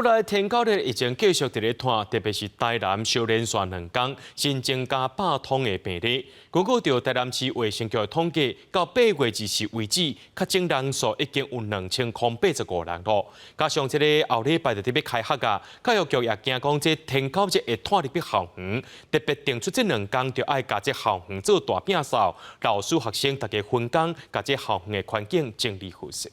國內天狗熱疫情繼續佇咧湠，特別是台南相連續兩工新增加百通的病例。根據著台南市衛生局的統計，到8月20為止，確診人數已經有2085人囉。加上這個後禮拜就欲開學啊，教育局也驚講這天狗熱會湠入去校園，特別定出這兩工就愛共這校園做大摒掃，老師學生大家分工，共這校園的環境整理好勢。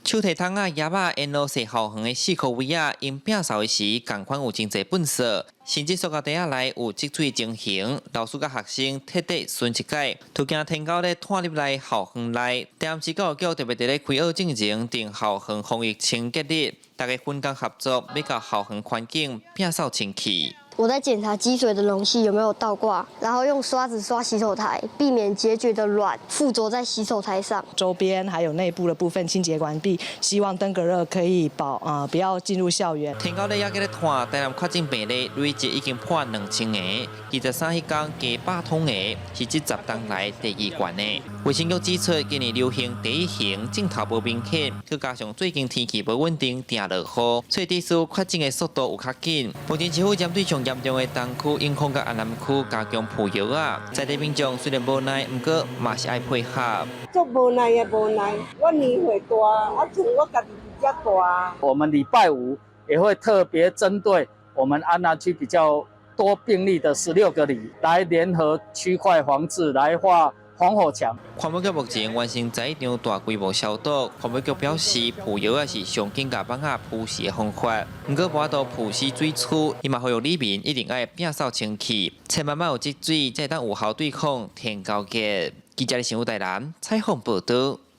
手提桶仔、葉仔沿路踅校園的四箍位仔，𪜶摒掃的時，仝款有真濟糞埽，甚至塑膠袋仔內有積水情形，老師佮學生徹底巡一擺，拄驚天狗咧湠入來校園內。台南市教育局特別佇咧開學進前定校園防疫清潔日，大家分工合作，欲共校園環境摒掃清氣。我在檢查積水的容器有沒有倒掛，然後用刷子刷洗手台，避免孑孓的卵附着在洗手台上。周邊還有內部的部分清潔完畢，希望登革熱可以保啊，不要進入校園。天狗熱猶閣咧湠，台南確診病例累計已經破2000個，23彼工加百通個，是這10冬來第二懸的。衛生局指出，今年流行第一型症頭無明顯，閣加上最近天氣無穩定，定落雨，所以致使確診的速度有較緊。目前市府針對上嚴重的東區、永康佮安南區加強鋪藥仔，在地民眾雖然無奈，毋過嘛是愛配合。足無奈的無奈，我年歲大，啊，像我家己佇遮大。我們禮拜五也會特別針對我們安南區比較多病例的16個里，來聯合區塊防治，來畫防火牆。環保局目前完成11場大規模消毒。環保局表示，鋪藥仔是上緊共蠓仔撲死的方法。毋過無法度撲死水蛆，伊嘛呼籲里民一定愛摒掃清氣，千萬莫有積水，才會當有效對抗天狗熱。記者新聞台南採訪報導。